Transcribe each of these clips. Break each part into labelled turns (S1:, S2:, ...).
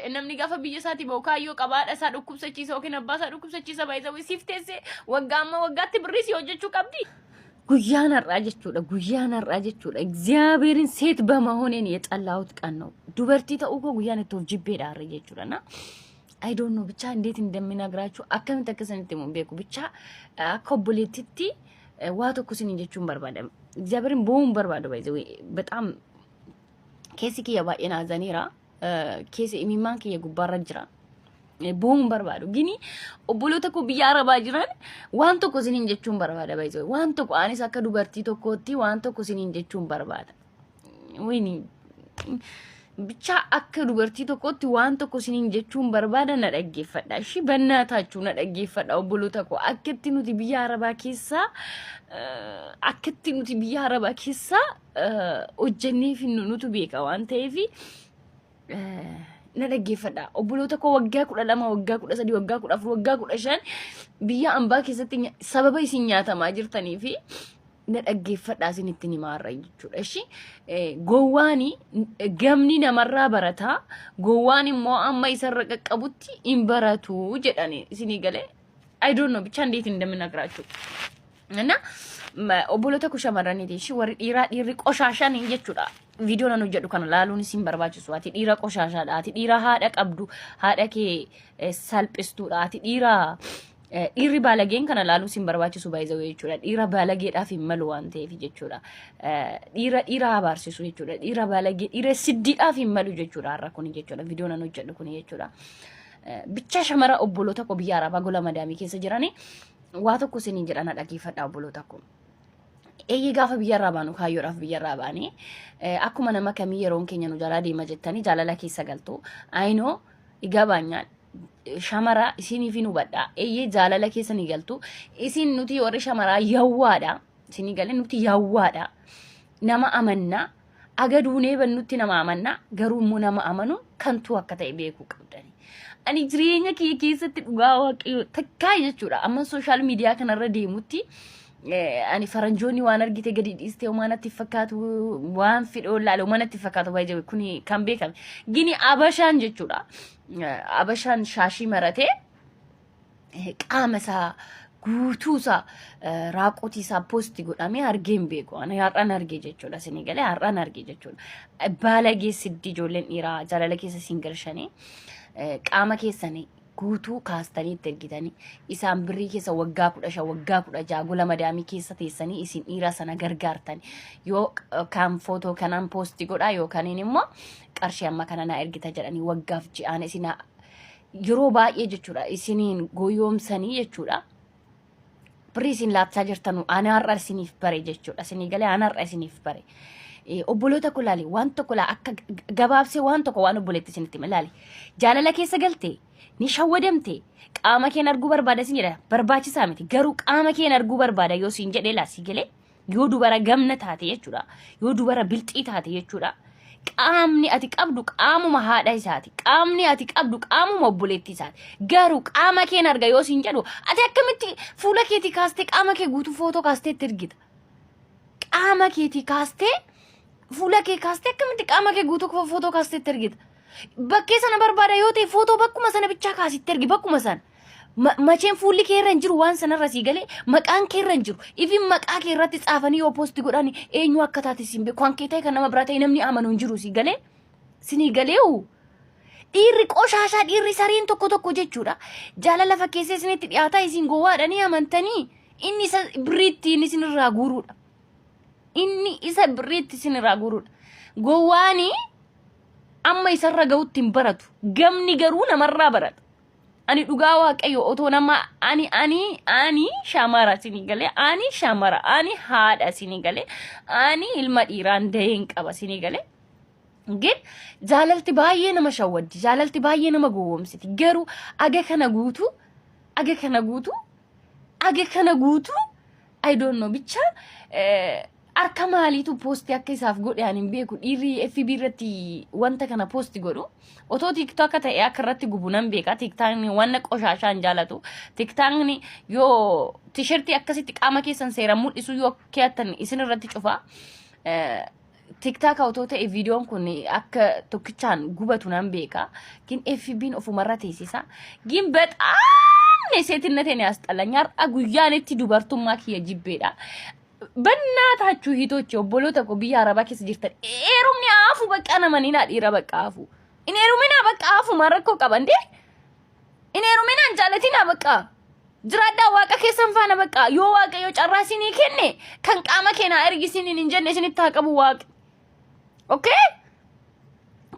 S1: Namni gaafa biyya isaatii bahu kaayyoo qaba. Haadha isaa dhukkubsachiisa yookiin abbaa isaa dhukkubsachiisa, baay'isawii siif teessee waggaa amma waggaatti birrii si hojjechuu qabdi. Guyyaan har'aa jechuudha. Guyyaan har'aa jechuudha. እግዚአብሔርን ሴት በመሆኔን የጠላሁት ቀን ነው። Dubartii ta'uu koo guyyaan itti of jibbeedha har'a jechuudha. Na I don't know ብቻ እንዴት እንደምነግራችሁ፣ akkamitti akka isinitti himu hin beeku. ብቻ akka obboleettitti waa tokko isiniin jechuun barbaada. እግዚአብሔርን boo'uun barbaadu, baay'ee በጣም keessi kiyya baay'ee naazaneera. Keessi imimmaan kiyya gubbaarra jira. Boo'uun barbaadu. Gini obboloota koo biyya Arabaa jiran waan tokko isiniin jechuun barbaada, baay'ee. Waan tokko anis akka dubartii tokkootti waan tokko isiniin jechuun barbaada. Wayini ብቻ akka dubartii tokkootti waan tokko isiniin jechuun barbaada, na dhaggeeffadha. Ishi bannaataachuu na dhaggeeffadha, obboloota koo. Akkatti nuti biyya Arabaa keessaa akkatti nuti biyya Arabaa keessaa hojjennee finnu nutu beeka waan ta'eef na dhaggeeffadha. Obboloota koo waggaa 12, waggaa 13, waggaa 14, waggaa 15 biyya ambaa keessatti sababa isin nyaatamaa jirtanii fi na dhaggeeffadhaa, isinitti himaarra jechuudha. Ishi gowwaani gamni namarraa barataa, gowwaan immoo amma isarra qaqqabutti hin baratu jedhani isinii galee. I don't know ብቻ እንዴት እንደምነግራችሁ። እና obboloota koo shamarraniiti, ishi warri dhiiraa, dhiirri qoshaashaan jechuudha. Viidiyoo nan hojjedhu kana laaluun isin barbaachisu. Ati dhiira qoshaashaadha. Ati dhiira haadha qabdu, haadha kee salphistuudha. Ati dhiira dhiirri baalageen kana laaluu isin barbaachisu baay'ee jechuudha. Dhiira baalageedhaaf hin malu waan ta'eef jechuudha. Dhiira dhiira abaarsisu jechuudha. Dhiira baalagee, dhiira siddiidhaaf hin malu jechuudha har'a kuni jechuudha. Viidiyoo nan hojjedhu kuni jechuudha. Bicha shamara obboloota koo biyya Arabaa gola madaamii keessa jiranii waa tokko isiniin jedha, na dhaggeeffadhaa, obboloota koo. Eeyyee, gaafa biyyarraa baanu kaayyoodhaaf biyyarraa baane, akkuma nama kamii yeroon keenya nu jalaa deema jettanii jaalala keessa galtu. Ayinoo ይገባኛል, shamara isiniif hin hubadha. Eeyyee, jaalala keessa ni galtu. Isin nuti warri shamaraa yawwaadha. Isinii galee, nuti yawwaadha. Nama amannaa. Aga duunee bannutti nama amannaa. Garuu immoo nama amanuun kantuu akka ta'e beekuu qabdani. Ani jireenya kiyya keessatti, dhugaa Waaqayyoo, takkaa jechuudha. Amma social media kanarra deemutti ani faranjoonni waan argite gadi dhiistee homaa natti fakkaatu, waan fidhoo laale homaa natti fakkaatu, baay'ee kuni kan beekame. Gini abashaan jechuudha. Abashaan shaashii maratee qaama isaa guutuu isaa, raaqotii isaa post godhamee argee hin beeku. Ani har'aan argee jechuudha. Isinii galee, har'aan argee jechuudha. Baalagee siddi ijoolleen dhiiraa jaalala keessa isin galshanii qaama keessanii guutuu kaastanii itti ergitanii, isaan birrii keessa waggaa 15, waggaa 16 gola madaamii keessa teessanii isin dhiira sana gargaartan, yoo kan footoo kanaan post godhaa yookaan immoo qarshii amma kana naa ergita jedhanii waggaaf ji'aan isin yeroo baay'ee jechuudha isiniin goyoomsanii jechuudha. Birrii isin laachaa jirtanu ani har'a isiniif bare jechuudha. Isinii galee, ani har'a isiniif bare. Obboloota koo, laali, waan tokko laa akka gabaabsee waan tokko waan obboleetti isinitti hima, laali. Jaalala keessa galte ni shawwadamte, qaama keen arguu barbaada isin jedha, barbaachisaa miti, garuu qaama keen arguu barbaada yoo siin jedhee, laa, si galee, yoo dubara gamna taate jechuudha, yoo dubara bilxii taate jechuudha, qaamni ati qabdu qaamuma haadha isaati, qaamni ati qabdu qaamuma obboleettii isaati. Garuu qaama keen arga yoo siin jedhu, ati akkamitti fuula keetii kaastee qaama kee guutuu footoo kaastee itti ergita? Qaama keetii kaastee, fuula kee kaastee, akkamitti qaama kee guutuu footoo kaastee itti ergita? Bakkee sana barbaada yoo ta'e, footoo bakkuma sana bichaa kaasitti ergi, bakkuma sana. Macheen fuulli kee irra hin jiru, waan sanarra, sii galee, maqaan kee irra hin jiru. Ifin maqaa kee irratti tsaafanii yoo post godhan, eenyu akka taate siin beeku. Kan kee ta'e, kan nama biraa ta'e namni amanu hin jiru, sii galee. Sinii galeewu. Dhiirri qoshaashaa, dhiirri sariin tokko tokko jechuudha. Jaalala fakkeessee isinitti dhiyaataa, isin gowwaadhanii amantanii inni isa birriitti inni isinirraa guuruudha. Inni isa birriitti isinirraa guuruudha. Gowwaanii amma isarra ga'utti hin baratu. Gamni garuu namarraa barata. Ani dhugaa Waaqayyo, otoo nama ani shamara, isinii galee, ani shamara, ani haadha, isinii galee, ani ilma dhiiraan daheen qaba, isinii galee. ግን jaalalti baay'ee nama shawwaddi, jaalalti baay'ee nama gowwoomsiti. Garuu aga kana guutuu, aga kana guutuu, aga kana guutuu, I don't know ብቻ harka maaliitu post akka isaaf godhe ani hin beeku. Dhiirri FB irratti wanta kana post godhu, otoo TikTok ta'e akka irratti gubu nan beeka. TikTokni wanna qoshaashaa hin jaalatu. TikTokni yoo T-shirtii akkasitti qaama keessan seeraan mul'isu yoo keeyattan isin irratti cufa. TikTok otoo ta'e viidiyoon kun akka tokkichaan gubatu nan beeka. ግን FB'n ofumarra teessisa. ግን በጣም ሴትነቴን ያስጠላኝ። Har'a guyyaan itti dubartummaa kiyya jibbeedha. በእናታችሁ እህቶቼ, obboloota koo biyya arabaa keessa jirtan, heerumni haafu bakka namanina dhiira bakka haafu. In heeruminaa bakka haafu, maal rakkoo qaban dee? In heeruminaa, hin jaalatinaa bakka. Jiraadhaa waaqa keessan faana bakka. Yoo Waaqayyo carraa isinii kenne, kan qaama keenaa ergi isiniin hin jenne isinitti haa qabu Waaqa. Okay?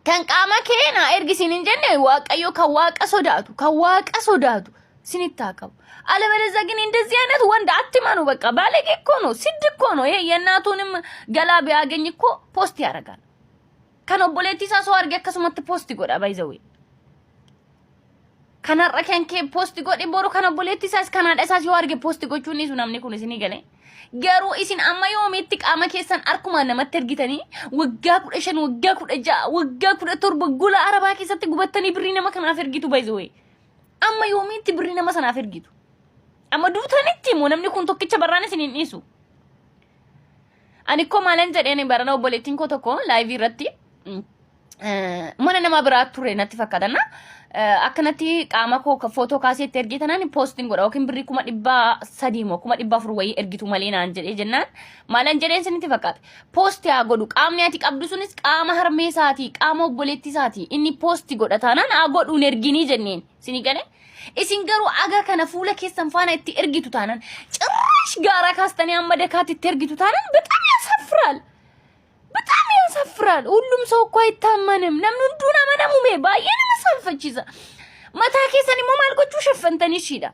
S1: Kan qaama keenaa ergi isin hin jenne Waaqayyo kan Waaqa sodaatu, kan Waaqa sodaatu isinitti haa qabu። አለበለዚያ ግን እንደዚህ አይነት ወንድ አትመኑ። በቃ ባለጌ እኮ ነው፣ ስድ እኮ ነው። ይሄ የእናቱንም ገላ ቢያገኝ እኮ post ያደርጋል። Kan obboleettii isaa soo arge akkasumatti post godha, by the way. Kan har'a kan kee post godhe, boru kan obboleettii isaas, kan haadha isaas yoo arge post gochuun ni namni kun isinii galee. Garuu isin amma yoomitti qaama keessan harkumaan namatti ergitanii waggaa 15, waggaa 16, waggaa 17 gola arabaa keessatti gubattanii birrii nama kanaaf ergitu, by the way? Amma yoomitti birrii nama sanaaf ergitu? Amma duutanitti immoo namni kun tokkicha barraan isin hin dhiisu. Ani koo maalan jedheen, barana obboleettiin koo tokko live irratti mana nama biraa ture natti fakkaata. Akkanatti qaama koo footoo kaasee itti ergee postiin godha yookiin birrii 300,000 moo 400,000 wayii ergitu malee naan jedhee jennaan, maalan jedheen isinitti fakkaate? Post haa godhu. Qaamni ati qabdu sunis qaama harmee isaatii, qaama obboleettii isaatii. Inni post godha taanaan haa godhuun, erginii jenneen isinii galee. Isin garuu aga kana fuula keessan faana itti ergitu taanaan, ጭራሽ gaara kaastanii amma dakaatti itti ergitu taanaan, በጣም ያሳፍራል። በጣም ያሳፍራል። ሁሉም ሰው እኮ አይታመንም። Namni hunduun amanamu mee baay'ee nama saalfachiisa. Mataa keessan immoo maal gochuu shaffantanii ishiidha.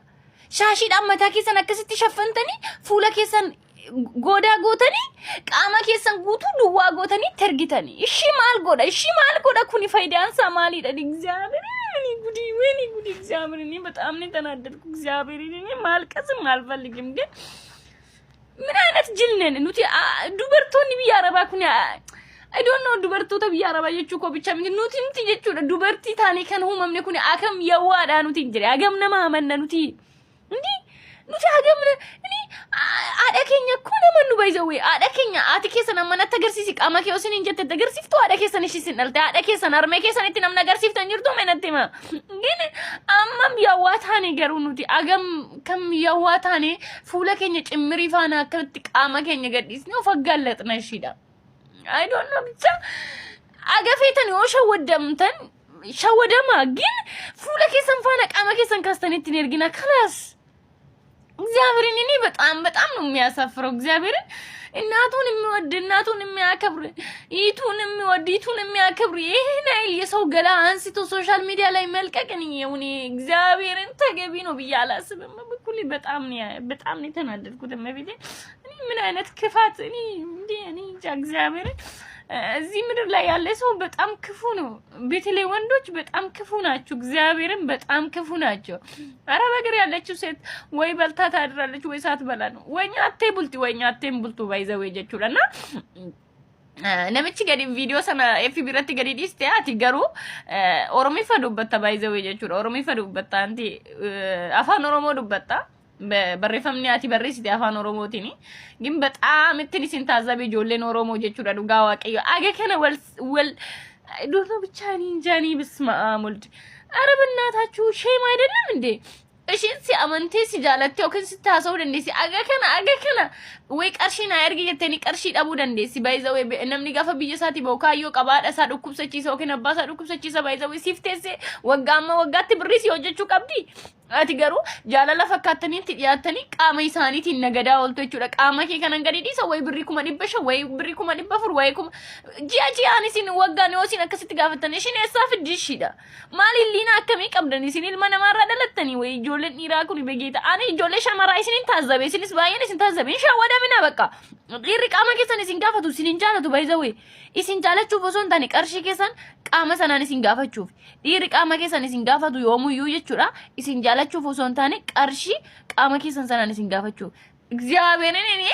S1: Shaashiidhaan mataa keessan akkasitti shaffantanii, fuula keessan goodaa gootanii, qaama keessan guutuu duwwaa gootanii itti ergitanii. Ishii maal godha? Ishii maal godha? Kuni faayidaan isaa maalidha? እግዚአብሔር እኔ ጉዲ፣ ወይኔ ጉዲ! እግዚአብሔር እኔ በጣም ነው የተናደድኩ። እግዚአብሔር እኔ ማልቀስም አልፈልግም፣ ግን ምን አይነት ጅል ነን nuti dubartoonni biyya arabaa kun? I don't know, dubartoota biyya arabaa jechuu koo bicha miti, nuti miti jechuudha. Dubartii taanee kan uumamne kun akkam yawwaadha nuti hin jedhe. Hagam nama amanna nuti? እንዲህ nuti hagam እኔ haadha keenya akkoo nama nu by the way, haadha keenya, haati keessan amma natti agarsiisi qaama kee osoo hin jette agarsiiftu? Haadha keessan ishii sin dhalte, haadha keessan, harmee keessan itti namni agarsiiftan jirtu mee natti hima. ግን ammam yawwaa taane garuu nuti? Agam kam yawwaa taane fuula keenya cimmirii faana akkamitti qaama keenya gadhiisne of aggaallaxna ishiidha? I don't know, ብቻ aga feetan yoo shawwadamtan shawwadama, ግን fuula keessan faana qaama keessan kaastanii ittiin ergina kalaas. እግዚአብሔርን እኔ በጣም በጣም ነው የሚያሳፍረው። እግዚአብሔርን እናቱን የሚወድ፣ እናቱን የሚያከብር፣ እህቱን የሚወድ፣ እህቱን የሚያከብር ይህን ያህል የሰው ገላ አንስቶ social media ላይ መልቀቅ እኔ እግዚአብሔርን ተገቢ ነው ብዬ አላስብም። በበኩሌ በጣም ነው የተናደድኩት። እመቤቴ፣ እኔ ምን አይነት ክፋት! እኔ እንዴ፣ እኔ እንጃ። እግዚአብሔርን እዚህ ምድር ላይ ያለ ሰው በጣም ክፉ ነው። በተለይ ወንዶች በጣም ክፉ ናቸው። እግዚአብሔርን በጣም ክፉ ናቸው። አረብ ሀገር ያለችው ሴት ወይ በልታ ታድራለች ወይ ሳትበላ ነው። ወይ nyaattee bulti ወይ nyaattee hin bultu, by the way jechuudha. እና namichi gadi viidiyoo sana FB irratti gadi dhiiste, ati garuu Oromiffa dubbatta, by the way jechuudha. Oromiffa dubbatta, anti afaan Oromoo dubbatta. Barreeffamni ati barreessite afaan Oromootiin. ግን በጣም ittiin isin taazzabe ijoolleen Oromoo jechuudha, dhugaa Waaqayyo. Aga kana wal wal ዶሮ ብቻ እኔ እንጃ። እኔ በስመ አብ ወልድ። ኧረ በእናታችሁ shame አይደለም እንዴ? Ishiin si amantee si jaalattee yookiin si haasa'uu dandeessi. Aga kana way qarshii naa ergi jettanii qarshii dhabuu dandeessi. By the way, namni gaafa biyya isaatii bahu kaayyoo qaba. Haadha isaa dhukkubsachiisa yookiin abbaa isaa dhukkubsachiisa. By the way, siif teessee waggaa amma waggaatti birrii si hojjechuu qabdi. Ati garuu jaalala fakkaattanii itti dhiyaattanii qaama isaaniitiin nagadaa ooltu jechuudha. Qaama kee kanan gadi dhiisa, wayi birrii 500,000, wayi birrii 400,000, wayi kuma ji'a ji'aan isin waggaan yoo isin akkasitti gaafattan, ishin eessaa fiddi ishiidha? Maal illiina akkamii qabdan isin? Ilma namaarraa dhalattanii wayi ijoolleen dhiiraa kun begeeta. Ani ijoollee shamaraa isinin taazzabe, isinis baay'een isin taazzabe. Hin shawwadamina bakka. Dhiirri qaama keessan isin gaafatu isin hin jaalatu, by the way. Isin jaalachuuf osoo hin taane qarshii keessan qaama sanaan isin gaafachuuf. Dhiirri qaama keessan isin gaafatu yoomuyyuu jechuudha. Isin jaalachuuf osoo hin taane qarshii qaama keessan sanaan isin gaafachuuf. እግዚአብሔርን እኔ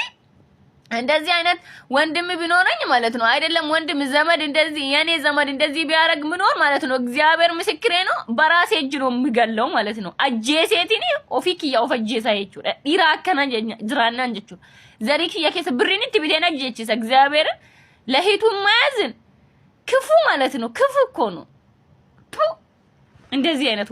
S1: እንደዚህ አይነት ወንድም ቢኖረኝ ማለት ነው፣ አይደለም ወንድም፣ ዘመድ እንደዚህ የኔ ዘመድ እንደዚህ ቢያደርግ ምኖር ማለት ነው፣ እግዚአብሔር ምስክሬ ነው፣ በራሴ እጅ ነው የምገለው ማለት ነው። Ajjeeseetiin ofii kiyya of ajjeesa jechuudha. Dhiira akkana jiraannaan jechuudha. Zarii kiyya keessa birriin itti biteen ajjeechisa እግዚአብሔርን. ለእህቱ የማያዝን ክፉ ማለት ነው። ክፉ እኮ ነው። እንደዚህ አይነት